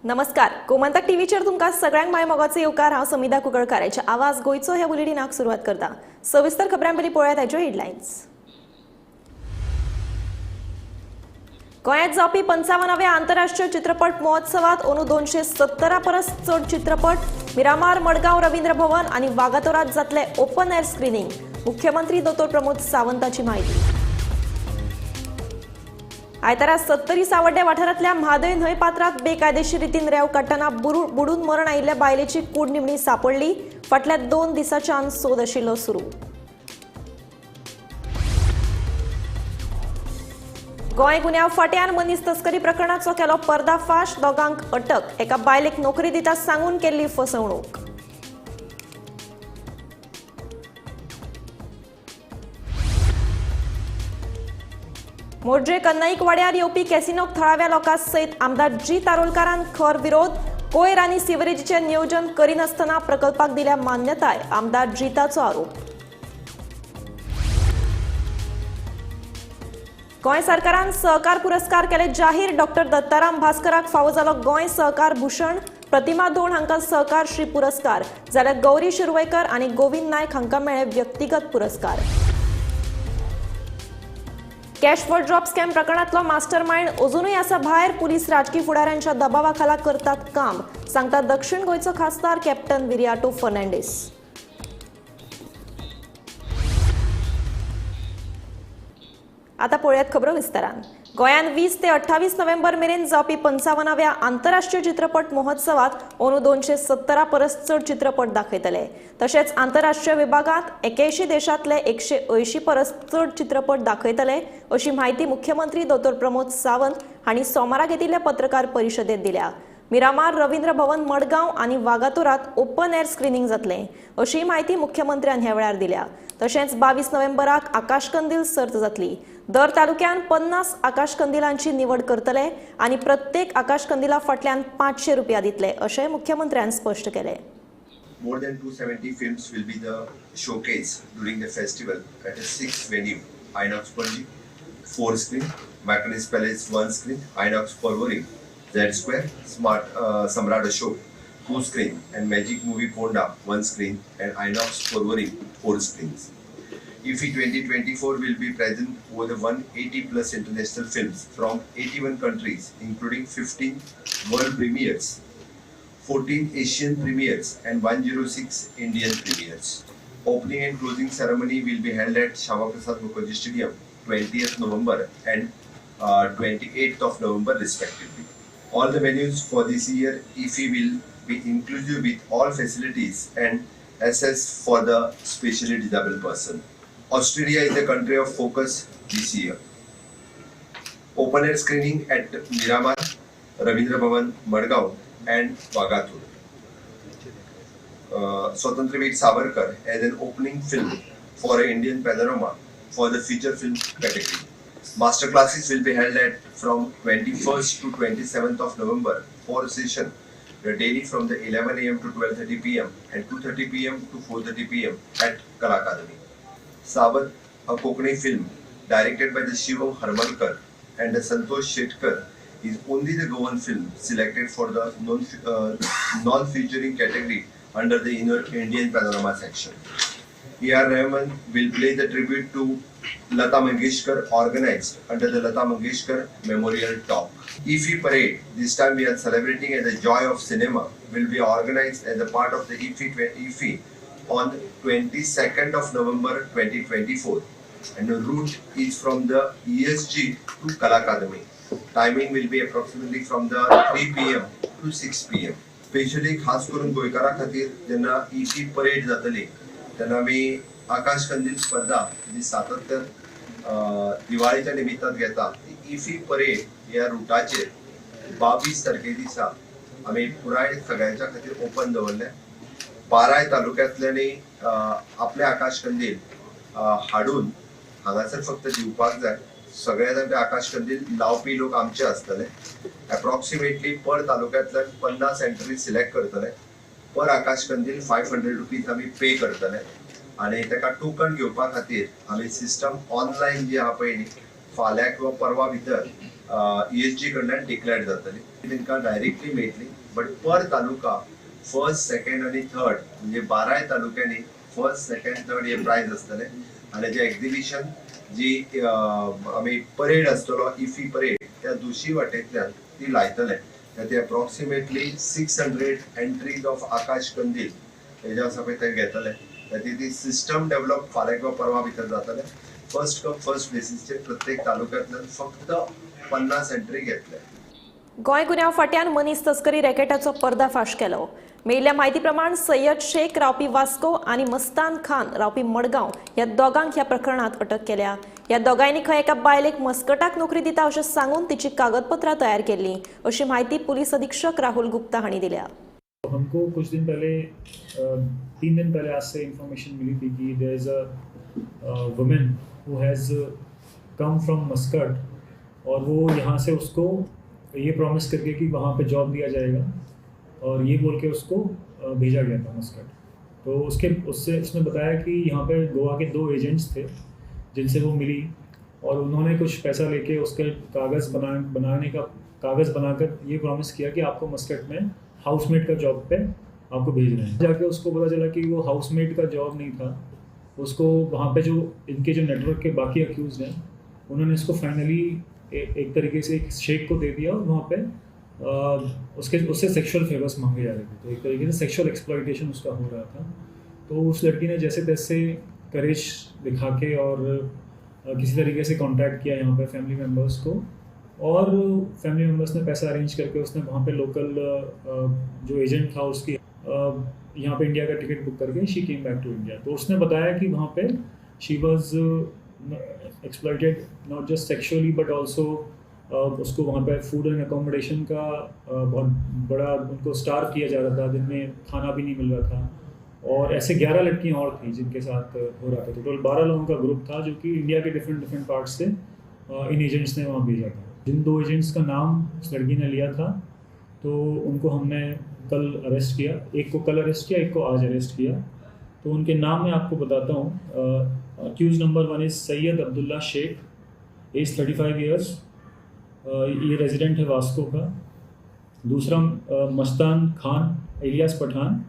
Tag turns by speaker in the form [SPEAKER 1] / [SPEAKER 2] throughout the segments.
[SPEAKER 1] नमस्कार, गोमंतक टीव्हीचेर तुमकां सगळ्यांक माय मोगाचो येवकार. हांव समिधा कुंकळकार. आवाज गोंयचो ह्या बुलेटिनाक सुरवात करता. सविस्तर खबरां पयलीं पळोवया ताच्यो हेडलायन्स. गोंयांत जावपी 55व्या आंतरराष्ट्रीय चित्रपट महोत्सवात अंदू 270 परस चड चित्रपट. मिरामार, मडगांव रवींद्र भवन आनी वागातोरात जातले ओपन एअर स्क्रिनींग. मुख्यमंत्री दोतोर प्रमोद सावंताची माहिती. आयतारा 70 सावड्डे वाठारांतल्या म्हादय न्हंय पात्रात बेकायदेशीर रितीन रेंव काडटना बुडून मरण आयिल्ल्या बायलेची कूड निमणी सापडली. फाटल्या 2 दिसांच्यान सोद आशिल्लो सुरू. गोंय गुन्यांव फांट्यान मनीस तस्करी प्रकरणाचो केलो पर्दाफाश. दोगांक अटक. एका बायलेक नोकरी दिता सांगून केल्ली फसवणूक. मोरजे कन्नाईक वाड्यार येवपी कॅसिनोक थळाव्या लोकां सयत आमदार जी तारोलकारान खर विरोध. कोयर आनी सिवरेजीचें नियोजन करिनासतना प्रकल्पाक दिल्या मान्यताय, आमदार जीताचो आरोप. गोंय सरकारान सहकार पुरस्कार केले जाहीर. डॉक्टर दत्ताराम भास्कराक फावो जालो गोंय सहकार भूषण. प्रतिमा दोण हांकां सहकार श्री पुरस्कार, जाल्यार गौरी शिरवयकर आनी गोविंद नायक हांकां मेळ्ळे व्यक्तिगत पुरस्कार. कॅश फॉर जॉब स्कॅम प्रकरणातलो मास्टर मायंड अजूनय आसा भायर. पुलीस राजकी फुडाऱ्यांच्या दबावाखाला करतात काम, सांगता दक्षिण गोंयचो खासदार कॅप्टन विरियाटो फर्नांडीस. आता पळोवयात खबरो विस्तारान. गोंयांत 20 ते 28 नोव्हेंबर मेरेन जावपी 55व्या आंतरराष्ट्रीय चित्रपट महोत्सवात अंदू 270 परस चड चित्रपट दाखयतले. तशेंच आंतरराष्ट्रीय विभागांत 81 देशांतले 180 परस चड चित्रपट दाखयतले, अशी म्हायती मुख्यमंत्री दोतोर प्रमोद सावंत हांणी सोमारा घेतिल्ल्या पत्रकार परिशदेंत दिल्या. मिरामार, रवींद्र भवन मडगांव आनी वागातोरात ओपन एअर स्क्रिनींग जातलें, अशी म्हायती मुख्यमंत्र्यान ह्या वेळार दिल्या. तशेंच 22 नोव्हेंबराक आकाशकंदील सर्त जातली. दर तालुक्यान 50 आकाशकंदिलांची निवड करतले आनी प्रत्येक आकाशकंदिला फाटल्यान 500 रुपया दितले, अशें मुख्यमंत्र्यान स्पश्ट केलें.
[SPEAKER 2] More than 270 films will be the showcase during the festival at a 6 venue: Inox Panaji 4 screen, Mackenzie Palace 1 screen, Inox Porvorim, Z Square, Smart Samrat Ashok 2 screen, and Magic Movie Ponda 1 screen, and Inox Porvorim 4 screens. IFFI 2024 will be present over the 180 plus international films from 81 countries, including 15 world premieres, 14 Asian premieres, and 106 Indian premieres. Opening and closing ceremony will be held at Shyama Prasad Mukherjee Stadium, 20th November and 28th of November respectively. All the venues for this year, IFFI will be inclusive with all facilities and access for the specially disabled person. Australia is the country of focus this year. Open air screening at Miramar, Ravindra Bhavan, Madgaon and Vagator. Swatantryaveer Savarkar as an opening film for an Indian panorama for the feature film category. Master classes will be held at from 21st to 27th of November for session daily from the 11 a.m. to 12:30 p.m. and 2:30 p.m. to 4:30 p.m. at Kala Academy. Savat, a Kokani film directed by the Shivam Harmalkar and the Santosh Shetkar, is only the Goan film selected for the non-featuring category under the Indian Panorama section. A.R. Rahman will play the tribute to Lata Mangeshkar organized under the Lata Mangeshkar Memorial Talk. IFFI Parade, this time we are celebrating as the Joy of Cinema, will be organized as a part of the IFFI on 22nd of November 2024, and the route is from the ESG to Kala Academy. Timing will be approximately from the 3 p.m. to 6 p.m. Specially खास करून गोंयकारां खातीर जेन्ना IFFI parade जातली तेन्ना आमी आकाश कंदील स्पर्धा जी सातत्यान दिवाळीच्या निमित्तान घेता, ती IFFI parade ह्या रुटाचेर 22 तारखे दिसा आमी पुराय सगळ्यांच्या खातीर ओपन दवरलें. बाराय तालुक्यांतल्यांनी आपले आकाश कंदील हाडून हांगासर फक्त दिवपाक जाय. सगळे जाण ते आकाश कंदील लावपी लोक आमचे आसतले. एप्रॉक्सिमेटली पर तालुक्यांतल्यान 50 एंट्री सिलेक्ट करतले. पर आकाश कंदील 500 रुपीज आमी पे करतले आनी ताका टोकन घेवपा खातीर आमी सिस्टम ऑनलायन जी आहा पळय न्ही, फाल्यां किंवा परवा भितर ESG कडल्यान डिक्लेअर जातली. तांकां डायरेक्टली मेळटली, but per taluka first, second आनी थर्ड, म्हणजे 12 तालुक्यांनी फर्स्ट, सेकंड, थर्ड हे प्रायज आसतले. आनी जे एक्झिबिशन जी आमी परेड आसतलो, इफी परेड, त्या दुसरी वाटेंतल्यान ती लायतले. ते अप्रॉक्सिमेटली 600 एंट्रीज ऑफ आकाश कंदील हे जे आसा पळय ते घेतले. ती सिस्टम डेव्हलप फाल्यां किंवा परवा भितर जातले. फर्स्ट कम फर्स्ट बेसीसचेर प्रत्येक तालुक्यांतल्यान फक्त 50 एंट्री घेतले.
[SPEAKER 1] गोंय गुन्यांव फाट्यान मनीस तस्करी रॅकेटाचो पर्दाफाश केलो. मेळिल्ल्या म्हायती प्रमाण सय्यद शेख रावपी वास्को आनी मस्तान खान रावपी मडगांव ह्या दोगांक ह्या प्रकरणांत अटक केल्या. ह्या दोगांयनी खंय एका बायलेक मस्कटाक नोकरी दिता अशें सांगून तिची कागदपत्रां तयार केल्ली अशी म्हायती पुलीस अधीक्षक राहुल गुप्ता हांणी दिल्या.
[SPEAKER 3] हमको कुछ दिन पहले, 3 दिन पहले आज से इंफॉर्मेशन मिली थी कि there is a women who has come from Muscat और वो यहाँ से उसको ये प्रॉमिस करके कि वहाँ पे जॉब दिया जाएगा और ये बोल के उसको भेजा गया था मस्कट. तो उसके उससे उसने बताया कि यहाँ पे गोवा के 2 एजेंट्स थे जिनसे वो मिली और उन्होंने कुछ पैसा लेके उसके कागज़ बनाने का कागज़ बनाकर ये प्रॉमिस किया कि आपको मस्कट में हाउसमेट का जॉब पे आपको भेज रहे हैं. जाके उसको पता चला कि वो हाउसमेट का जॉब नहीं था. उसको वहाँ पे जो इनके जो नेटवर्क के बाकी अक्यूज़ हैं उन्होंने इसको फाइनली एक तरीके से एक शेख को दे दिया और वहाँ पे उसके उससे सेक्सुअल फेवर्स मांगे जा रहे थे. तो एक तरीके से सेक्सुअल एक्सप्लॉयटेशन उसका हो रहा था. तो उस लड़की ने जैसे तैसे करेज दिखा के और किसी तरीके से कांटेक्ट किया यहाँ पे फैमिली मेम्बर्स को और फैमिली मेम्बर्स ने पैसा अरेंज करके उसने वहाँ पे लोकल जो एजेंट था उसकी यहाँ पे इंडिया का टिकट बुक करके she came back to India. तो उसने बताया कि वहाँ pay she was exploited not just sexually but also उसको वहाँ पे फूड एंड अकोमोडेशन का बहुत बड़ा उनको स्टार्व किया जा रहा था, दिन में खाना भी नहीं मिल रहा था. और ऐसे 11 लड़कियाँ और थी जिनके साथ हो रहा था. टोटल 12 लोगों का ग्रुप था जो कि India K different different parts Se in agents ने वहाँ भेजा था. जिन 2 एजेंट्स का नाम उस लड़की ने लिया था तो उनको हमने कल अरेस्ट किया. एक को कल अरेस्ट किया, एक को आज अरेस्ट किया. तो उनके नाम मैं आपको बताता हूँ. Accused number 1 is Syed Abdullah Sheikh, age 35 years, ये रेजिडेंट है वास्को का. दूसरा मस्तान खान एलियास पठान,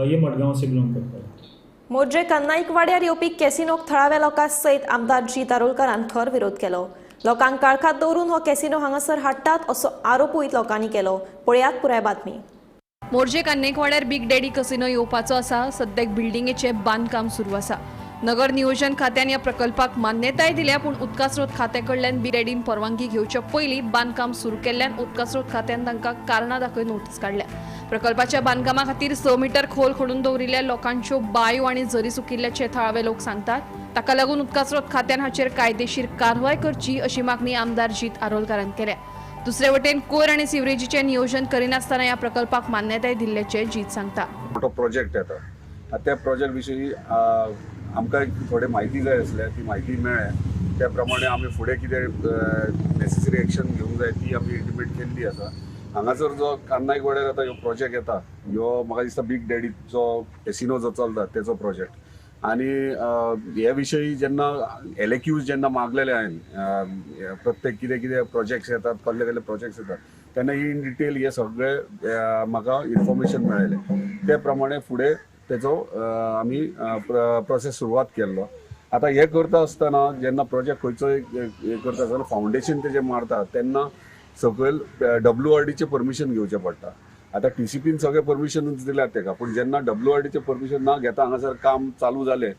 [SPEAKER 3] ये मडगांव से बिलोंग करता है.
[SPEAKER 1] मोरजे कन्नाईकवाड्यार येवपी कॅसिनोक थळाव्या लोकां सयत आमदार जीत आरोलकारान खर विरोध केलो. लोकांक काळखांत दवरून हो कॅसिनो हांगासर हाडटात असो आरोपूय लोकांनी केलो. पळयात पुराय बातमी.
[SPEAKER 4] मोरजे कान्नेकवाड्यार बिग डॅडी कसिनो येवपाचो आसा. सद्याक बिल्डिंगेचें बांदकाम सुरू आसा. नगर नियोजन खात्यान ह्या प्रकल्पाक मान्यताय दिल्या, पूण उदकास्रोत खात्या कडल्यान बिग डॅडीन परवानगी घेवचे पयलीं बांदकाम सुरू केल्ल्यान उदकास्रोत खात्यान तांकां कारणां दाखय नोटीस काडल्या. प्रकल्पाच्या बांदकामा खातीर 6 मिटर खोल खणून दवरिल्ल्या लोकांच्यो बायो आनी झरी सुकिल्ल्याचे थळावे लोक सांगतात. ताका लागून उदकास्रोत खात्यान हाचेर कायदेशीर कारवाय करची अशी मागणी आमदार जीत आरोलकारान केल्या. दुसरे वटेन कोयर आनी सिवरेजीचें नियोजन करिनासतना ह्या प्रकल्पाक मान्यताय दिल्ल्याचें जीत सांगता.
[SPEAKER 5] मोठो प्रोजेक्ट येता, त्या प्रोजेक्ट विशीं आमकां थोडी म्हायती जाय आसल्या, ती म्हायती मेळ्ळ्या. त्या प्रमाणे आमी फुडें कितें नेसेसरी एक्शन घेवंक जाय ती आमी इंटिमेट केल्ली आसा. हांगासर जो कान्नाईकवाड्यार आतां ह्यो प्रोजेक्ट येता, ह्यो म्हाका दिसता बिग डॅडीचो कॅसिनो जो चलता तेचो प्रोजेक्ट. आनी हे विशयी जेन्ना LAQs जेन्ना मागलेले हांवें, प्रत्येक कितें कितें प्रोजेक्ट्स येतात, कसले कसले प्रोजेक्ट्स येतात, तेन्ना इन डिटेल हे सगळे म्हाका इन्फॉर्मेशन मेळ्ळें. ते प्रमाणे फुडें तेचो आमी प्रोसेस सुरवात केल्लो. आतां हें करता आसतना जेन्ना प्रोजेक्ट खंयचो हें करता आसतना फावंडेशन तेजें मारता तेन्ना सकयल WRDचें परमिशन घेवचें पडटा. आतां TCPन सगळें परमिशनूच दिल्यात तेका, पूण जेन्ना WRDचें परमिशन ना घेता हांगासर काम चालू जालें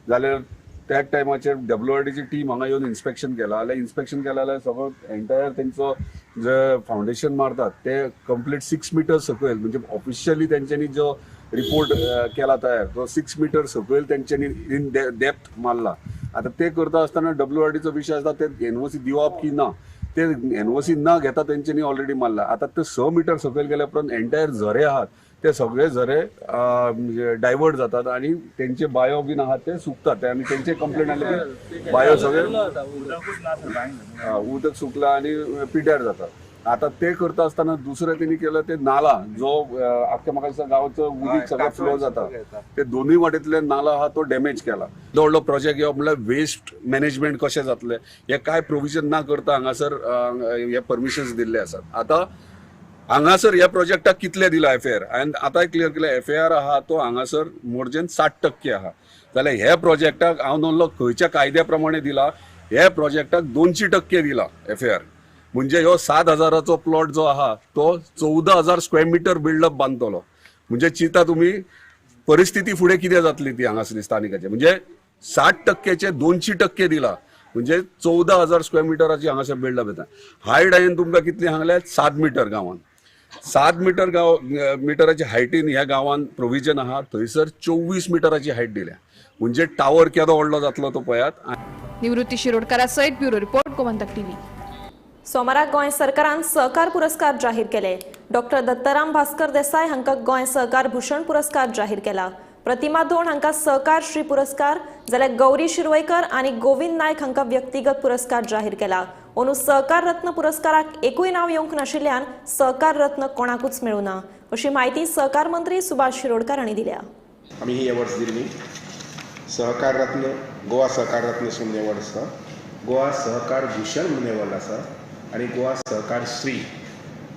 [SPEAKER 5] जाल्यार त्याच टायमाचेर WRDची टीम हांगा येवन इन्स्पेक्शन केलां. जाल्यार इन्स्पेक्शन केलें जाल्यार सगळो एंटायर तेंचो जे फावंडेशन मारतात ते कंप्लीट 6 मिटर सकयल, म्हणजे ऑफिशियली तेंच्यांनी जो रिपोर्ट केला तयार तो 6 मिटर सकयल तेंच्यांनी इन डेप्थ मारला. आतां ते करता आसतना WRDचो विशय आसता ते NOC दिवप की ना, ते NOC ना घेता तेंच्यांनी ऑलरेडी मारला. आतां ते 6 मिटर सकयल गेल्या उपरांत एंटायर झरे आहात ते सगळे झरे डायवर्ट जातात आनी तेंचे बायो बीन आहात ते सुकतात आनी तेंचे कंप्लेन आयले की बायो सगळे उदक सुकला आनी पिड्यार जातात. आता ते करता आसतना दुसरें तेणी केलं ते नाला जो आख्या म्हाका दिसता गांवचो उदीक सगळें फ्लो जाता ते दोनूय वाटेंतले नाला आहा तो डॅमेज केला. व्हडलो प्रोजेक्ट येवप म्हणल्यार वेस्ट मॅनेजमेंट कशें जातलें हे काय प्रोविजन ना करता हांगासर हे परमिशन्स दिल्ले आसात. आतां हांगासर ह्या प्रोजेक्टाक कितले दिला एफ ए आर हांवें आतांय क्लियर केलें, एफ ए आर आहा तो हांगासर मोर देन 60% आहा. जाल्यार ह्या प्रोजेक्टाक हांव नोल्लो खंयच्या कायद्या प्रमाणे दिला, ह्या प्रोजेक्टाक 200% दिला एफ ए आर. म्हणजे ह्यो 7,000चो प्लॉट जो आहा तो 14,000 स्क्वेअर मिटर बिल्डअप बांदतलो. म्हणजे चिंता तुमी परिस्थिती फुडें कितें जातली ती हांगासरली स्थानिकाची. म्हणजे 60%चे 200% दिला म्हणजे 14,000 स्क्वेअर मिटराची हांगासर बिल्डअप येता. हायट हांवें तुमकां कितली सांगल्या, 7 मिटर गांवान 7 मिटर गांव मिटराची हायटीन ह्या गांवान प्रोविजन आहा, थंयसर 24 मिटराची हायट दिल्या. म्हणजे टावर केदो व्हडलो जातलो तो पळयात.
[SPEAKER 4] निवृत्ती शिरोडकारा सयत ब्युरो रिपोर्ट, गोमंतक टीव्ही.
[SPEAKER 1] सोमाराक गोंय सरकारान सहकार पुरस्कार जाहीर केले. डॉक्टर दत्ताराम भास्कर देसाय हांकां गोंय सहकार भूषण पुरस्कार जाहीर केला. प्रतिमा धोंड हांकां सहकार श्री पुरस्कार जाल्यार गौरी शिरवयकर आनी गोविंद नायक हांकां व्यक्तिगत पुरस्कार जाहीर केला. अंदू सहकार रत्न पुरस्काराक एकूय नांव येवंक नाशिल्ल्यान सहकार रत्न कोणाकूच मेळूं ना अशी म्हायती सहकार मंत्री सुभाष शिरोडकर हांणी दिल्या.
[SPEAKER 6] आमी ही एवॉर्ड्स दिल्ली सहकार रत्न, गोवा सहकार रत्न म्हणून एवॉर्ड आसा, गोवा सहकार भूषण म्हणून एवॉर्ड आसा आनी गोवा सहकार श्री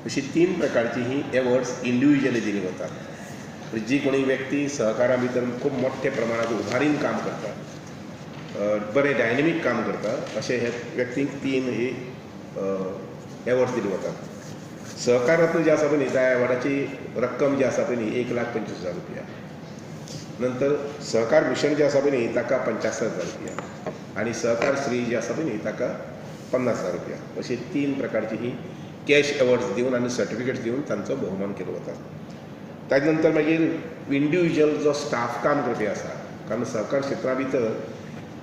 [SPEAKER 6] अशी 3 प्रकारची ही एवॉर्ड्स इंडिविज्युअली दिली वतात. जी कोणी व्यक्ती सहकारा भितर खूब मोठ्या प्रमाणात उभारीन काम करता, बरें डायनेमीक काम करता, अशे हे व्यक्तींक 3 ही एवॉर्ड्स दिली वतात. सहकार रत्न जे आसा पळय न्ही त्या एवॉर्डाची रक्कम जी आसा पळय न्ही 1,25,000 रुपया. नंतर सहकार भूषण जे आसा पळय न्ही ताका 75,000 रुपया आनी सहकार श्री जे आसा पळय न्ही ताका 50,000 रुपया. अशी 3 प्रकारची ही कॅश एवॉर्ड्स दिवन आनी सर्टिफिकेट्स दिवन तांचो भोवमान केलो वता. ताजे नंतर मागीर इंडिविज्युअल जो स्टाफ काम करपी आसा, कारण सहकार क्षेत्रा भितर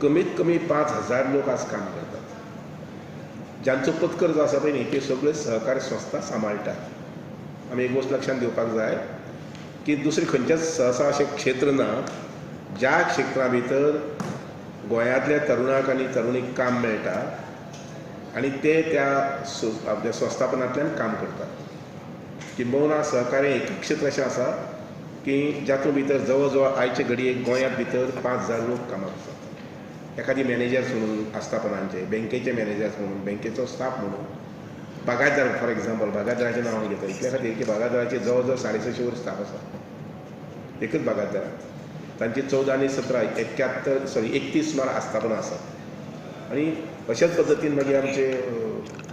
[SPEAKER 6] कमीत कमी 5,000 लोक आज काम करतात, जांचो पत्कर जो आसा पळय न्ही त्यो सगळ्यो सहकार संस्था सांबाळटात. आमी एक गोश्ट लक्षांत घेवपाक जाय की दुसरें खंयचेंच सहसा अशें क्षेत्र ना ज्या क्षेत्रा भितर गोंयांतल्या तरुणाक आनी तरुणीक काम मेळटा आनी ते त्या आपल्या संस्थापनांतल्यान काम करतात. किंबहुना सहकार हें एक क्षेत्र अशें आसा की जातूंत भितर जवळ जवळ आयचे घडयेक गोंयांत भितर 5,000 लोक कामाक आसात. एखादी मॅनेजर्स म्हणून आस्थापनांचे, बँकेचे मॅनेजर्स म्हणून, बँकेचो स्टाफ म्हणून, बागायतदार फॉर एग्जाम्पल बागायतदाराचें नांव हांव घेता इतल्या खातीर की बागायतदाराचे जवळ जवळ 650 वयर स्टाफ आसा एकच बागायतदाराक. तांची 14 आनी 17 71 सॉरी 31 सुमार आस्थापनां आसात. आनी अशाच पद्दतीन मागीर आमचे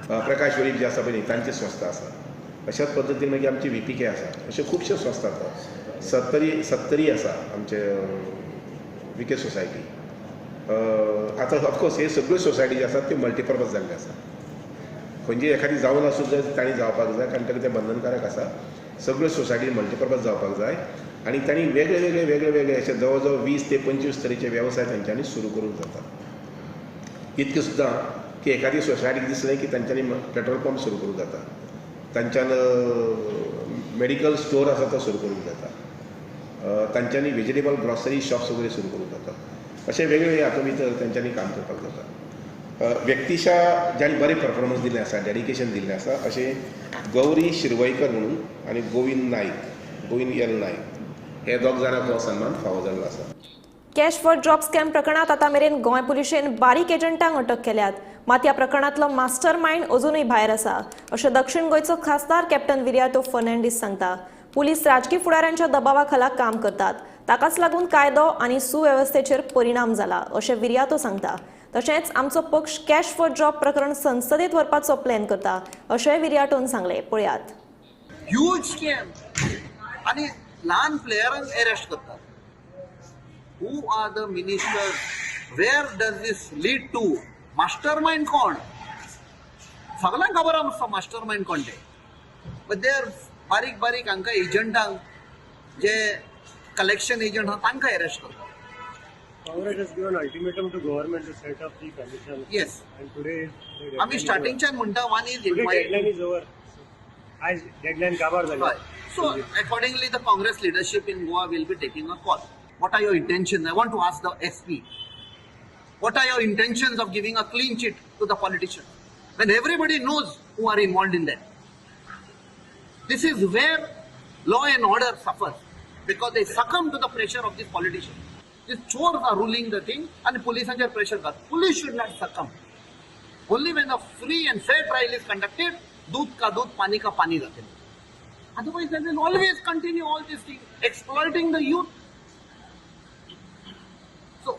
[SPEAKER 6] प्रकाश वेळीप जे आसा पळय न्ही तांची संस्था आसा, अशाच पद्दतीन मागीर आमची व्ही पी के आसा, अश्यो खुबश्यो संस्था आसा. सत्तरी आसा आमचे विके सोसायटी. आतां ऑफकोर्स हे सगळ्यो सोसायटी ज्यो आसात त्यो मल्टिपर्पज जाल्ल्यो आसा. खंयची एखादी जावन आसूं जाय तांणी जावपाक जाय, कारण ताका तें बंधनकारक आसा. सगळ्यो सोसायटी मल्टिपर्पज जावपाक जाय आनी तांणी वेगळे वेगळे वेगळे वेगळे अशे जवळ जवळ 20 ते 25 तरेचे वेवसाय तांच्यांनी सुरू करूंक जाता. इतकें सुद्दां की एखादी सोसायटीक दिसलें की तांच्यांनी पेट्रोल पंप सुरू करूंक जाता, तांच्यान मेडिकल स्टोर आसा तो सुरू करूंक जाता, तांच्यांनी वेजिटेबल ग्रॉसरी शॉप्स वगैरे सुरू करूंक जाता. अशे वेगवेगळे हातूंत भितर तांच्यांनी काम करपाक जाता. व्यक्तिशा ज्यांनी बरें परफॉर्मन्स दिल्लें आसा, डेडिकेशन दिल्लें आसा, अशें गौरी शिरवयकर म्हणून आनी गोविंद नायक, गोविंद एल नायक हे दोग जाणांक हो सन्मान फावो जाल्लो आसा.
[SPEAKER 1] कॅश फॉर जॉब स्कॅम प्रकरणात आतां मेरेन गोंय पुलिशेन बारीक एजंटांक अटक केल्यात. मात ह्या प्रकरणांतलो मास्टर मायंड अजुनूय भायर आसा अशें दक्षिण गोंयचो खासदार कॅप्टन विरियातो फर्नांडीस सांगता. पुलीस राजकी फुडाऱ्यांच्या दबावा खाला काम करतात, ताकाच लागून कायदो आनी सुवेवस्थेचेर परिणाम जाला अशें विरियातो सांगता. तशेंच आमचो पक्ष कॅश फॉर जॉब प्रकरण संसदेत व्हरपाचो प्लॅन करता अशेंय विरियाटोन सांगलें. पळयात.
[SPEAKER 7] ह्यूज स्कॅम आनी ल्हान प्लेयरांक अरेस्ट करतात. Who are the ministers? Where does this lead to? Mastermind कोण? सगळ्यांक खबर आसा मास्टरमाइंड कोण ते. बट they are बारीक बारीक हांकां एजंटांक जे कलेक्शन एजंट आसा तांकां अरेस्ट करतात.
[SPEAKER 8] Congress has given ultimatum to government to set up the commission.
[SPEAKER 7] Yes.
[SPEAKER 8] And today is the deadline
[SPEAKER 7] आमी
[SPEAKER 8] is over.
[SPEAKER 7] स्टार्टिंगच्यान म्हणटा one is
[SPEAKER 8] Today
[SPEAKER 7] inquiry.
[SPEAKER 8] deadline is over. आज deadline काबार जाली.
[SPEAKER 7] So accordingly, the Congress leadership in Goa will be taking a call. What are your intentions? I want to ask the SP. What are your intentions of giving a clean chit to the politician when everybody knows who are involved in that? This is where law and order suffers because they succumb to the pressure of this politician. This chors are ruling the thing आनी पुलिसांचेर pressure घाल. Police should not succumb. Only when a free and fair trial is conducted, दूध का दूध, पानी का पानी जाते. Otherwise they will always continue all this thing, exploiting the youth. So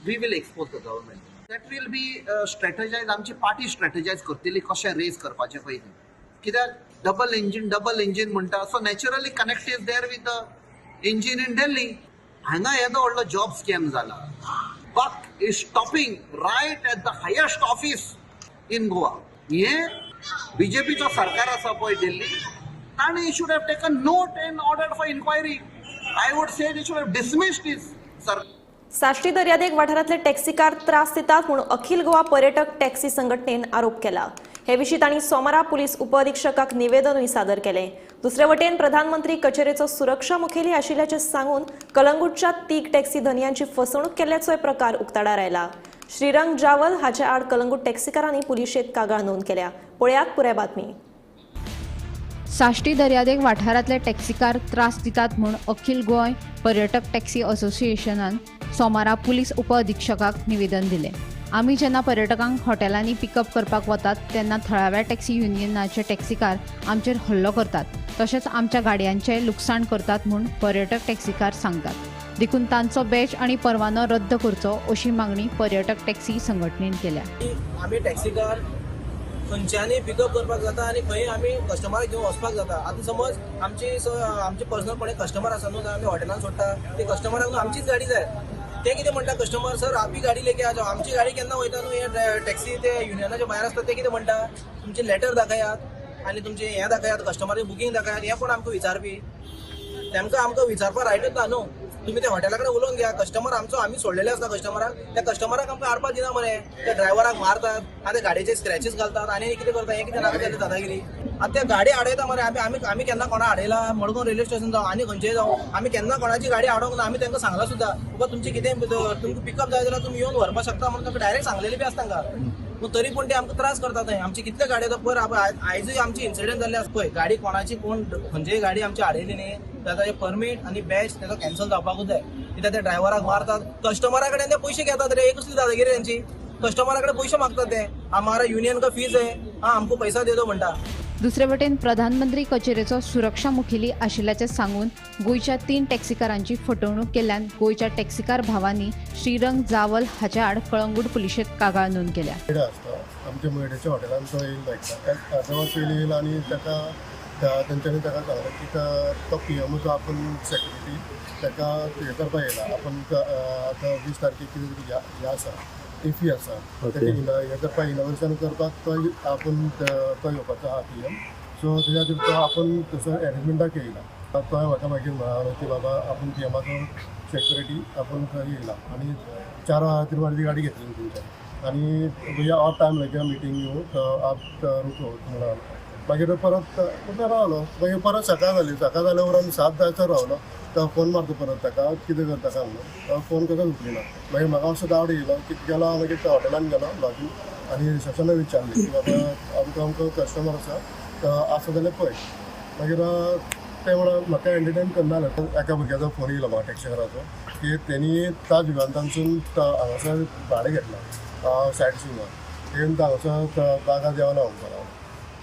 [SPEAKER 7] we will expose the government. That will be strategize. आमची party स्ट्रॅटेजायज करतली कशें rays करपाचें पळय तें. कित्याक डबल इंजीन, डबल इंजीन म्हणटा, so naturally connect is there with the engine in Delhi. हांगा येदो व्हडलो जॉब स्कॅम जाला. Buck is stopping right at the highest office in Goa. हे बीजेपीचो सरकार आसा पळय दिल्ली, ताणें should have taken note and order for inquiry. I would say they should have dismissed this सरकार.
[SPEAKER 1] साश्टी दर्यादेग वाठारांतले टॅक्सीकार त्रास दितात म्हूण अखिल गोवा पर्यटक टॅक्सी संघटनेन आरोप केला. हे विशीं तांणी सोमारा पुलीस उपअधिक्षकाक निवेदनूय सादर केलें. दुसरे वटेन प्रधानमंत्री कचेरेचो सुरक्षा मुखेली आशिल्ल्याचें सांगून कलंगूटच्या तीग टॅक्सी धनयांची फसवणूक केल्ल्याचोय प्रकार उक्ताडार आयला. श्रीरंग जावल हाचे आड कलंगूट टॅक्सीकारांनी पुलिशेंत कागाळ नोंद केल्या. पळयात पुराय बातमी.
[SPEAKER 9] साश्टी दर्यादेग वाठारांतले टॅक्सीकार त्रास दितात म्हूण अखिल गोंय पर्यटक टॅक्सी असोसिएशनान सोमारा पुलीस उपअधिक्षकाक निवेदन दिलें. आमी जेन्ना पर्यटकांक हॉटेलांनी पिकअप करपाक वतात तेन्ना थळाव्या टॅक्सी युनियनाचे टॅक्सीकार आमचेर हल्लो करतात, तशेंच आमच्या गाडयांचें लुकसाण करतात म्हूण पर्यटक टॅक्सीकार सांगतात. देखून तांचो बॅच आनी परवानो रद्द करचो अशी मागणी पर्यटक टॅक्सी संघटनेन केल्या.
[SPEAKER 10] आमी टॅक्सीकार खंयच्यानी पिकअप करपाक जाता आनी खंय आमी कस्टमराक घेवन वचपाक जाता. आतां समज आमचे पर्सनल कोणी कस्टमर आसा न्हू, आमी हॉटेलान सोडटा ते कस्टमराक न्हू आमचीच गाडी जाय. ते कितें म्हणटा कस्टमर, सर आपली गाडी लेके आ जाओ. आमची गाडी केन्ना वयता न्हू, हे टॅक्सी ते युनियनाच्या भायर आसता. ते कितें म्हणटा, तुमचे लेटर दाखयात आनी तुमचें हें दाखयात, कस्टमराचें बुकींग दाखयात. हें कोण आमकां विचारपी? तेमकां आमकां विचारपाक रायटूच ना न्हू. तुम्ही त्या हॉटेला कडेन उलोवन घ्या. कस्टमर आमचो आमी सोडलेले आसता कस्टमराक, त्या कस्टमराक आमकां हाडपाक दिना मरे. त्या ड्रायव्हराक मारतात आनी त्या गाडयेचे स्क्रॅचीस घालतात आनी कितें करता. हें कितें नाका जालें दादागिरी. आतां त्या गाडी आडयता मरे. आमी आमी आमी केन्ना कोणा आडयला? मडगांव रेल्वे स्टेशन जावं आनी खंयचेय जावं, आमी केन्ना कोणाची गाडी आडोवंक ना. आमी तांकां सांगलां सुद्दां, बाबा तुमचें कितें तुमकां पिकअप जाय जाल्यार तुमी येवन व्हरपाक शकता म्हणून तांकां डायरेक्ट सांगलेलें बी आसता तांकां. पूण तरी पूण ते आमकां त्रास करतात. थंय आमची कितले गाडी येता पयर आयजूय आमची इन्सिडंट जाल्ले आसा पळय. गाडी कोणाची कोण खंयचीय गाडी आमची आडयली न्ही ताचें परमीट आनी बॅच ताचो कॅन्सल जावपाकूच जाय. कित्याक त्या ड्रायव्हराक मारतात, कस्टमरा कडेन ते पयशे घेतात रे. हे कसली दादागिरी तेंची? कस्टमरा कडेन पयशे मागतात ते. हमारा युनियन का फीज है, हा आमको पैसा दे दो म्हणटा.
[SPEAKER 9] दुसरे वटेन प्रधानमंत्री कचेरेचो सुरक्षा मुखेली आशिल्ल्याचें सांगून गोंयच्या 3 टॅक्सीकारांची फटवणूक केल्ल्यान गोंयच्या टॅक्सीकार भावांनी श्रीरंग जावल हाच्या आड कळंगूट पुलिशेंत कागाळ नोंद केल्या.
[SPEAKER 11] आमच्या मयड्याच्या हॉटेलान तो येयलो एकदां, अर्द वर पयलीं येयलो आनी ताका तेंच्यांनी ताका सांगलें की तो पीएमओचो आपूण सेक्युरिटी ताका हें करपाक येयला, आपूण आतां 20 तारखेक कितें तरी हें आसा, इफी आसा, तेजें हें करपाक इनॉग्रेशन करपाक तो आपूण तो येवपाचो आहा पीएम. सो तेज्या खातीर तो आपूण थंयसर एरेंजमेंटाक येयला. तो म्हाका मागीर म्हळालो की बाबा आपूण पीएमाचो सेक्युरिटी आपूण थंय येयला आनी 4 वरां खातीर म्हाजी गाडी घेतली तुमच्यान आनी भैया और टायम लगेगा मिटींग येऊ तो आप रुको म्हणालो. मागीर परत रावलो. मागीर परत सकाळ जाली. सकाळ जाल्या उपरांत 7 जायसर रावलो. तो फोन मारता परत ताका कितें करता काय म्हणून, तो फोन कसो उखलिना. मागीर म्हाका मातसो डावट येयलो की गेलो हांव मागीर त्या हॉटेलान गेलो लॉजीन आनी रिसेप्शनाक विचारलें की बाबा अमको अमको कस्टमर आसा, तो आसा जाल्यार पळय. मागीर ते म्हणून म्हाका एंटरटेन करना जालें. एका भुरग्याचो फोन येयलो म्हाका टॅक्सीकाराचो की तेणी ताज विमानतळासून हांगासर भाडें घेतलां सायट सिंगाक, येवन हांगासर बागा देंवला म्हणपाक.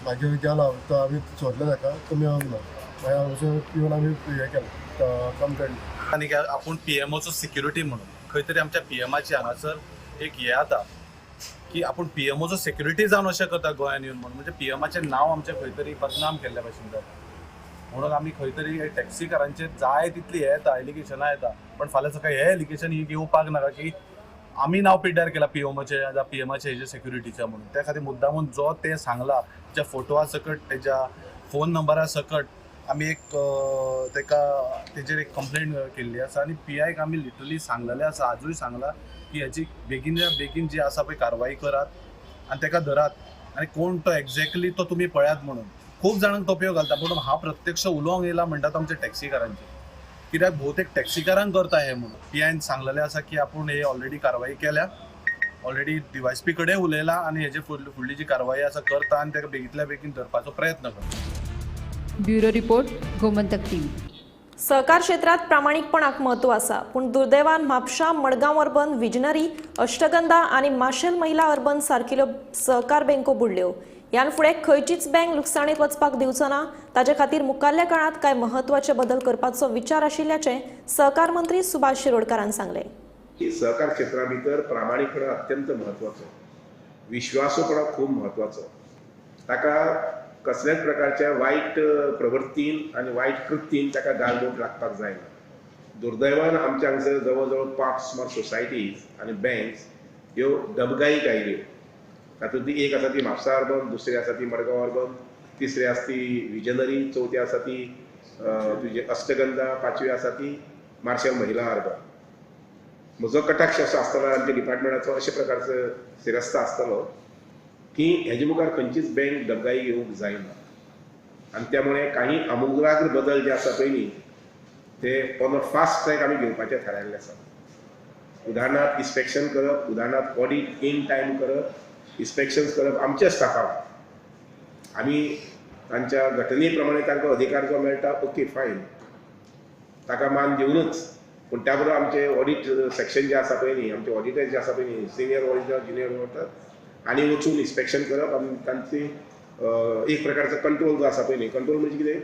[SPEAKER 11] मागीर गेलो तो आमी सोदलें ताका, तो मेळोंक ना. मागीर हांगासर येवन आमी हें केलें कंप्लेन.
[SPEAKER 12] आनी आपूण पीएमओचो सिक्युरिटी म्हणून खंय तरी आमच्या पीएमाची हांगासर एक हें जाता की आपूण पीएमओचो सिक्युरिटी जावन अशें करता गोंयान येवन म्हणून, म्हणजे पीएमाचें नांव आमचें खंय तरी बदनाम केल्ल्या भशेन जाता. म्हणून आमी खंय तरी टॅक्सीकारांचेर जाय तितली हें येता, एलिगेशनां येता, पण फाल्यां सकाळी हे एलिगेशन ही येवपाक नाका की आमी नांव पिड्ड्यार केलां पीएमओचें जावं पीएमाचें हेजें सेक्युरिटीचें म्हणून. त्या खातीर मुद्दामून जो तें सांगला तेच्या फोटोआ सकट तेच्या फोन नंबरा सकट आमी एक तेका तेजेर एक कंप्लेन केल्ली आसा आनी पीआयक आमी लिटरली सांगलेलें आसा, आजूय सांगलां की हेजी बेगीन बेगीन जी आसा पळय कारवाई करात आनी तेका धरात आनी कोण तो एक्झॅक्टली तो तुमी पळयात म्हणून. खूब जाणांक तोपयो घालता पूण हांव प्रत्यक्ष उलोवंक येयला म्हणटा तो आमच्या टॅक्सीकारांचेर, कित्याक भोवतेक टॅक्सीकारांक करता हें म्हणून. पीआयन सांगलेलें आसा की आपूण हे ऑलरेडी कारवाई केल्या, ऑलरेडी डीवायएसपी कडेन उलयला आनी हेजे फुडली जी कारवाई आसा करता आनी ताका बेगींतल्या बेगीन धरपाचो प्रयत्न करता.
[SPEAKER 9] Bureau report, Gomantak TV.
[SPEAKER 1] सहकार क्षेत्रात प्रामाणिकपणाक म्हत्व आसा, पूण दुर्दैवान म्हापशा, मडगांव अर्बन, विजनरी, अष्टगंधा आनी माशेल महिला अर्बन सारकिल्यो सहकार बँको बुडल्यो. ह्यान फुडें खंयचीच बँक लुकसाणेंत वचपाक दिवचो ना, ताजे खातीर मुखारल्या काळांत कांय म्हत्वाचे बदल करपाचो विचार आशिल्ल्याचें सहकार मंत्री सुभाष शिरोडकारान सांगलें.
[SPEAKER 6] सहकार क्षेत्रा भितर प्रामाणिकपणा अत्यंत म्हत्वाचो, विश्वासूपणा खूब म्हत्वाचो. ताका कसल्याच प्रकारच्या वायट प्रवृत्तीन आनी वायट कृत्तीन ताका गालबोट लागपाक जायना. दुर्दैवान आमच्या हांगसर जवळ जवळ 5 सुमार सोसायटीज आनी बँक्स ह्यो डबगाईक आयल्यो. तातूंतली एक आसा ती म्हापसा अर्बन, दुसरी आसा ती मडगांव अर्बन, तिसरी आसा ती विजनरी, चवथी आसा ती तुजी अष्टगंधा, पांचवी आसा ती मार्शल महिला अर्बन. म्हजो कटाक्ष असो आसतलो आमच्या डिपार्टमेंटाचो अशे प्रकारचो सिरस्ता आसतलो की हेजे मुखार खंयचीच बँक डबगाई येवंक जायना आनी त्यामुळे काही आमूलाग्र बदल जे आसा पळय न्ही ते ऑन अ फास्ट ट्रॅक आमी घेवपाचें थारायल्लें आसा. उदाहरणार्थ इन्स्पेक्शन करप, उदाहरणार्थ ऑडीट इन टायम करप, इन्स्पेक्शन्स करप आमच्या स्टाफाक. आमी तांच्या घटने प्रमाणे तांकां अधिकार जो मेळटा ओके फायन, ताका मान दिवनूच, पूण त्या बरोबर आमचे ऑडीट सेक्शन जे आसा पळय न्ही, आमचे ऑडिटर जे आसा पळय न्ही, सिनियर ऑडिटर, ज्युनियर ऑडिटर, आनी वचून इन्स्पेक्शन करप आनी तांची एक प्रकारचो कंट्रोल जो आसा पळय न्ही, कंट्रोल म्हणजे कितें,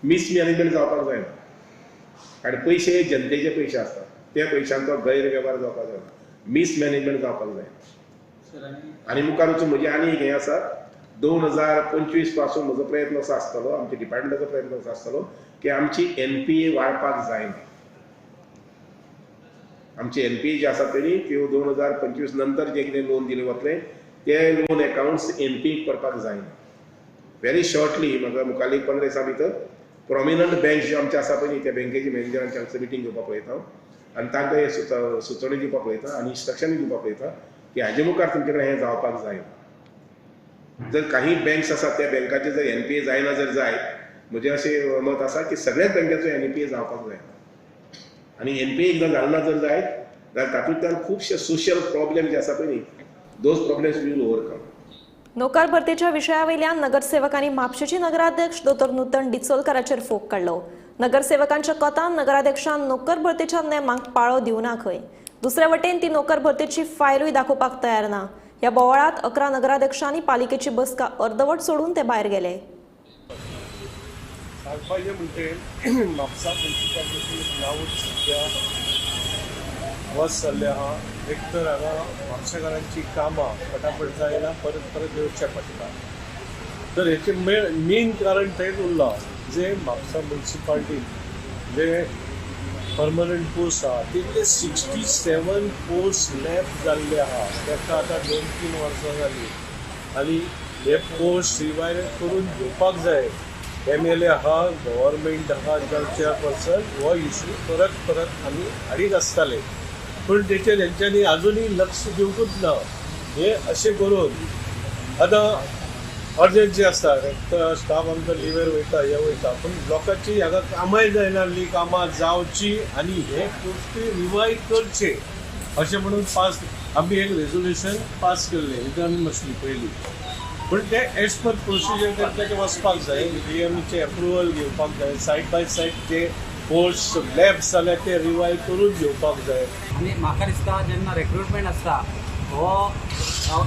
[SPEAKER 6] मिसमॅनेजमेंट जावपाक जायना. कारण पयशे जनतेचे पयशे आसतात, त्या पयशांचो गैरवेव्हार जावपाक जायना, मिसमॅनेजमेंट जावपाक जायना. आनी मुखार वचून म्हजें आनी एक हें आसा, 2025 पासून म्हजो प्रयत्न असो आसतलो, आमच्या डिपार्टमेंटाचो प्रयत्न असो आसतलो की आमची एनपीए वाडपाक जायना. आमची एनपीए जे आसा पळय न्ही त्यो 2025 नंतर जें कितें लोन दिलें वतलें ते लोन अकावंट्स एनपी करपाक जायना. व्हेरी शॉर्टली म्हाका मुखार 15 दिसां भितर प्रोमिनंट बँक ज्यो आमचे आसा पळय न्ही त्या बँकेचे मॅनेजरांचे हांगसर मिटींग घेवपाक पळयता आनी तांकां हे सुचोवणी दिवपाक पळयता आनी इन्स्ट्रक्शन दिवपाक पळयता की हाजे मुखार तुमचे कडेन हें जावपाक जायना. जर काही बँक्स आसात त्या बँकाचे जर एनपीए जायना जर जायत, म्हजें अशें मत आसा की सगळ्याच बँकेचो एनपीए जावपाक जायना. आनी एनपीए एकदां जालो ना जर जायत जाल्यार तातूंतल्यान खुबशे सोशल प्रॉब्लेम जे आसा पळय न्ही, those problems we will overcome.
[SPEAKER 1] नोकर भरतीच्या विशयावयल्यान नगरसेवकांनी म्हापशेची नगराध्यक्ष दोतोर नूतन डिचोलकाराचेर फोग काडलो. नगरसेवकांच्या कथान नगराध्यक्षान नोकर भरतीच्या नेमांक पाळो दिवना खंय, दुसरे वटेन ती नोकर भरतीची फायलूय दाखोवपाक तयार ना. ह्या बोवाळांत 11 नगराध्यक्षांनी पालिकेची बसका अर्दवट सोडून ते भायर गेले.
[SPEAKER 8] सांगपाचें म्हणजे म्हापसा म्युनिसिपालिटी नांवूच सद्या वस जाल्लें आहा. एक तर हांगा म्हापशेकारांची कामां फटाफट जायना, परत परत येवचें पडटा. तर हेचें मेन कारण थंयच उरलां जे म्हापसा म्युनिसिपालिटीन जे परमनंट पोस्ट आहा तितले 67 पोस्ट लॅप जाल्ले आहा. ताका आतां 2-3 वर्सां जालीं आनी हे पोस्ट रिवायव करून घेवपाक जाय. एम एल ए आहा, गव्हर्मेंट आहा, जावं चेअरपर्सन, हो इशू परत परत आमी हाडीत आसताले, पूण तेचेर हेंच्यांनी आजुनूय लक्ष दिवंकूच ना. हे अशें करून आतां अर्जंट जे आसता स्टाफ आमचो लिवेर वयता, हे वयता, पूण लोकांची हांगा कामांय जायना आहली, कामां जावची आनी हे पोस्टूय रिवायव करचे अशें म्हणून पास आमी एक रेजोल्युशन पास केल्लें युनानिमसली पयलीं, पूण ते एज पर प्रोसिजर तेंच्याचें वचपाक जाय, डीएमचे एप्रुवल घेवपाक जाय, side by side J post labs जाल्यार ते रिवायव करून घेवपाक जाय.
[SPEAKER 13] आनी म्हाका दिसता जेन्ना रिक्रुटमेंट आसता हो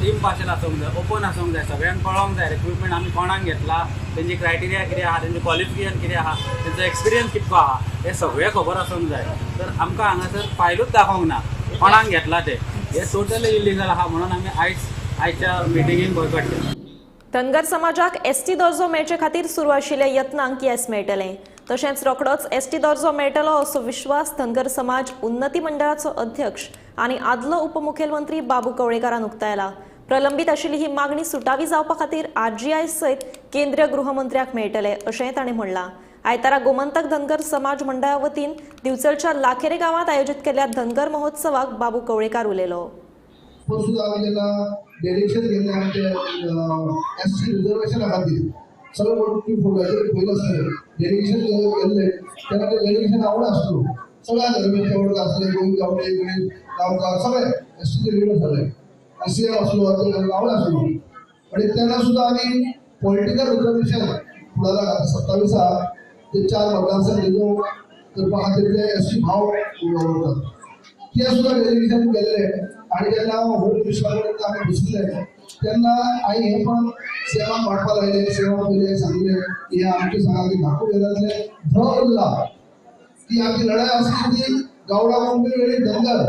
[SPEAKER 13] इम्पार्शल आसूंक जाय, ओपन आसूंक जाय, सगळ्यांक कळोंक जाय रिक्रुटमेंट आमी कोणाक घेतला, तेंची क्रायटेरिया कितें आहा, तेंचे क्वॉलिफिकेशन कितें आहा, तेंचो एक्सपिरियन्स कितको आहा, हें सगळें खबर आसूंक जाय. तर आमकां हांगासर फायलूच दाखोवंक ना कोणाक घेतला तें, हें टोटली इलिगल आहा म्हणून आमी आयच्या मिटिंगेक बॉयकॉट केला.
[SPEAKER 1] धनगर समाजाक एसटी दर्जो मेळचे खातीर सुरू आशिल्ल्या यत्नांक येस मेळटलें, तशेंच रोखडोच एसटी दर्जो मेळटलो असो विश्वास धनगर समाज उन्नती मंडळाचो अध्यक्ष आनी आदलो उपमुखेलमंत्री बाबू कवळेकारान उक्तायला. प्रलंबीत आशिल्ली ही मागणी सुटावी जावपा खातीर आरजीआय सयत केंद्रीय गृहमंत्र्याक मेळटले अशेंय ताणें म्हणलां. आयतारा गोमंतक धनगर समाज मंडळा वतीन दिवचलच्या लाखेरे गांवांत आयोजीत केल्ल्या धनगर महोत्सवाक बाबू कवळेकार उलयलो.
[SPEAKER 14] डेडिकेशन केल्लें आमचें एस सी रिजर्वेशना खातीर सगळे मोठी फोटोचेर पयलो आसलें डेडिकेशन केल्लें तेन्ना तें डेडिकेशन आवड आसलो सगळ्या धर्मेचे आवड आसले, गोविंद गावडे, गणेश गांवकार सगळे एस टीचे लिडर सगळे आनी सी एम आसलो, आवड आसलो. आनी तेन्ना सुद्दां आमी पॉलिटिकल रिजर्वेशन फुडाराक आतां 27 ते 4 मतदारसंघ रिजर्व करपा खातीर ते एस टी भाव वापरतात ते सुद्दां डेलिगेशन गेल्ले आनी जेन्ना होम मिनिस्टरा कडेन आमी बशिल्ले तेन्ना हांवें हें पण सेवाक वांटपा लायलें, सेवा पयलें सांगलें की हें आमचे सांगा धाकू वेळांतलें ध उरला ती आमची लढाई आसली ती गावडा कुणबी वेळी धनगर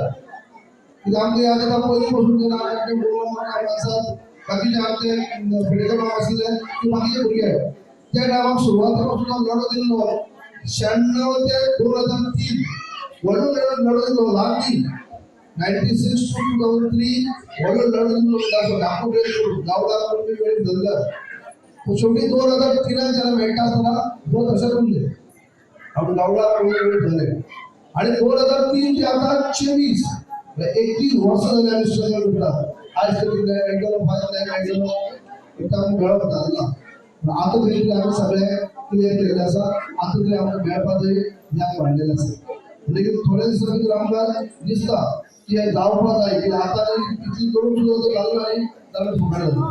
[SPEAKER 14] कित्याक आमचे आतां पयलीं पसून जेन्ना आमचे आसात बाकीचे आमचे पेडणेकर आसले ते बाकीचे भुरगे त्या टायमाक सुरवाते पासून लढो दिल्लो 96 ते 2003 व्हडलो लढो दिल्लो ल्हान न्ही 96 to 2003 व्हडलो लढो दिल्लो धाकू गावडा कुणबी वेळी धनगर. शेवटी 2003 जेन्ना मेळटा आसतना दो तशेंच उरले आनी गावडा कुणबी वेळी धरले आनी 2003 ते आतां 24 21 वर्सां जाली आमी स्ट्रगल करतात. आयज तरी मेळटलो फाल्यां नाही मेळटलो एकदां आमकां मेळप जालें ना, पूण आतां तरी आमी सगळें क्लियर केल्लें आसा. आतां तरी आमकां मेळपाचें ज्ञान वाडलेलें आसा. म्हणटकीर थोड्या दिसां भितर आमकां दिसता की हें जावपाक जाय की आतां इतली करून सुद्दां जालें न्ही जाल्यार फुकट जाता.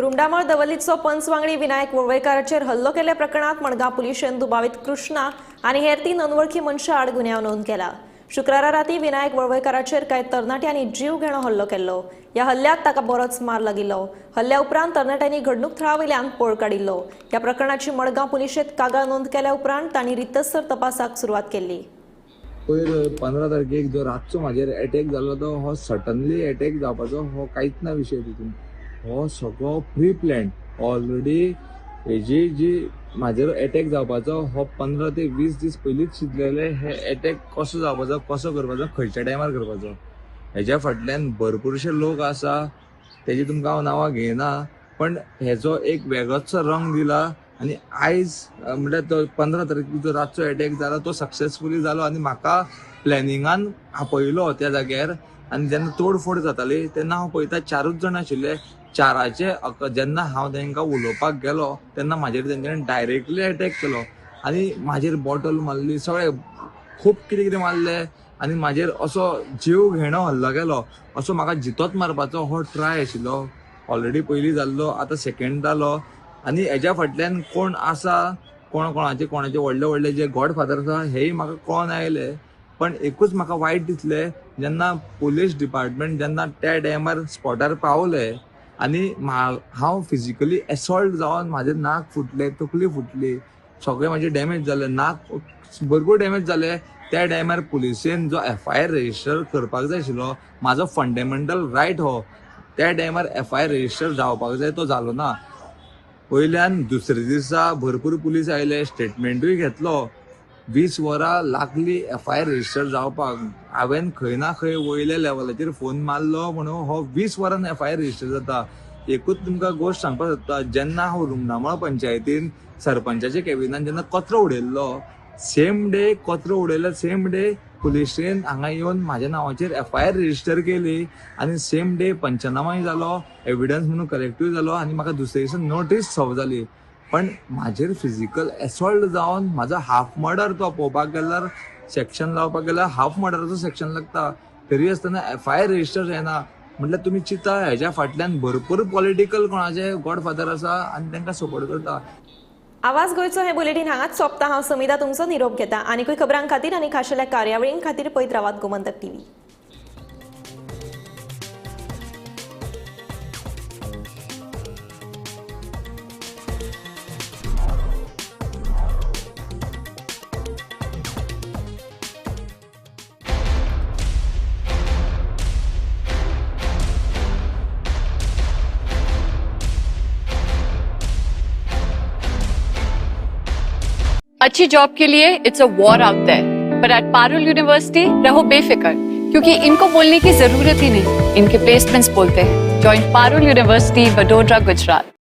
[SPEAKER 1] रुमडामळ दवलीचो पंच वांगडी विनायक वळवयकाराचेर हल्लो केल्ल्या प्रकरणात मडगांव पुलिशेन दुबावीत कृष्णा आनी हेर 3 अनवळखी मनशां आड गुन्यांव नोंद केला. शुक्रारा राती विनायक वळवयकाराचेर कांय तरणाट्यांनी जीव घेणो हल्लो केल्लो. ह्या हल्ल्यात ताका बरोच मार लागिल्लो. हल्ल्या उपरांत तरणाट्यांनी घडणूक थळा वयल्यान पळ काडिल्लो. ह्या प्रकरणाची मडगांव पुलिशेंत कागाळ नोंद केल्या उपरांत तांणी रितसर तपासाक सुरवात केल्ली.
[SPEAKER 15] पयर 15 तारखेक जो रातचो म्हाजेर एटॅक जालो तो हो सडनली एटॅक जावपाचो हो कांयच ना विशय. तितून हो सगळो प्री प्लॅन ऑलरेडी हेजी जी म्हाजेर एटॅक जावपाचो हो 15 ते 20 दीस पयलींच चिंतलेले हे एटॅक कसो जावपाचो, कसो करपाचो, खंयच्या टायमार करपाचो. हेज्या फाटल्यान भरपूरशे लोक आसा तेजी तुमकां हांव नांवां घेयना, पण हेजो एक वेगळोचो रंग दिला आनी आयज म्हणल्यार तो 15 तारखेक जो रातचो एटॅक जाला तो सक्सेसफुली जालो आनी म्हाका प्लॅनिंगान आपयलो त्या जाग्यार. आनी जेन्ना तोडफोड जाताली तेन्ना हांव पळयता 4 जाण आशिल्ले. 4 जेन्ना हांव तांकां उलोवपाक गेलो तेन्ना म्हाजेर तेंच्यांनी डायरेक्टली एटॅक केलो आनी म्हाजेर बॉटल मारली, सगळें खूब कितें कितें मारलें आनी म्हाजेर असो जीव घेणो हल्लो केलो. असो म्हाका जितोच मारपाचो हो ट्राय आशिल्लो. ऑलरेडी पयलीं जाल्लो, आतां सेकेंड जालो. आनी हेज्या फाटल्यान कोण आसा, कोण कोणाचे कोणाचे व्हडले व्हडले जे गॉडफादर आसा हेय म्हाका कळोन आयले. पण एकूच म्हाका वायट दिसलें जेन्ना पुलीस डिपार्टमेंट जेन्ना त्या टायमार स्पॉटार पावले आनी हांव फिजिकली एसॉल्ट जावन म्हाजें नाक फुटलें, तकली फुटली, सगळें म्हाजें डॅमेज जालें, नाक भरपूर डॅमेज जालें. त्या टायमार पुलिसेन जो एफ I R register करपाक जाय आशिल्लो, म्हाजो फंडामेंटल रायट हो, त्या टायमार एफ I R register जावपाक जाय तो जालो ना. वयल्यान दुसरे दिसा भरपूर पुलीस आयले, स्टेटमेंटूय घेतलो. 20 वरां लागली एफ I R register जावपाक. हांवें खंय ना खंय वयल्या लेवलाचेर फोन मारलो म्हणून हो 20 वरान एफ I R register जाता. एकूच तुमकां गोश्ट सांगपाक सोदता, जेन्ना हांव रुमडामळ पंचायतीन सरपंचाच्या कॅबिनान जेन्ना कचरो उडयल्लो, सेम डे कचरो उडयलो, सेम डे पुलिशेन हांगा येवन म्हाज्या नांवाचेर एफ I R register केली आनी सेम डे पंचनामाय जालो, एविडन्स म्हणून कलेक्टूय जालो आनी म्हाका दुसरे दिसा नोटीस सर्व जाली. पण म्हाजेर फिजिकल एसॉल्ट जावन म्हाजो हाफ मर्डर तो पळोवपाक गेल्यार सेक्शन लावपाक गेल्यार हाफ मर्डराचो सेक्शन लागता, तरी आसतना एफ I R register जायना. म्हटल्यार तुमी चिंता हेज्या फाटल्यान भरपूर पॉलिटिकल कोणाचे गॉडफादर आसा आनी तांकां सपोर्ट करता.
[SPEAKER 1] आवाज गोंयचो हे बुलेटीन हांगाच सोंपता. हांव समिता तुमचो निरोप घेता. आनीकूय खबरां खातीर आनी खाशेल्या कार्यावळीं खातीर पळयत रावात गोमंतक टीव्ही.
[SPEAKER 16] अच्छी जॉब के लिए it's a war out there, पर एट पारुल यूनिवर्सिटी रहो बेफिक्र, क्योंकि इनको बोलने की जरूरत ही नहीं, इनके प्लेसमेंट्स बोलते हैं। Join Parul university, Vadodara, Gujarat.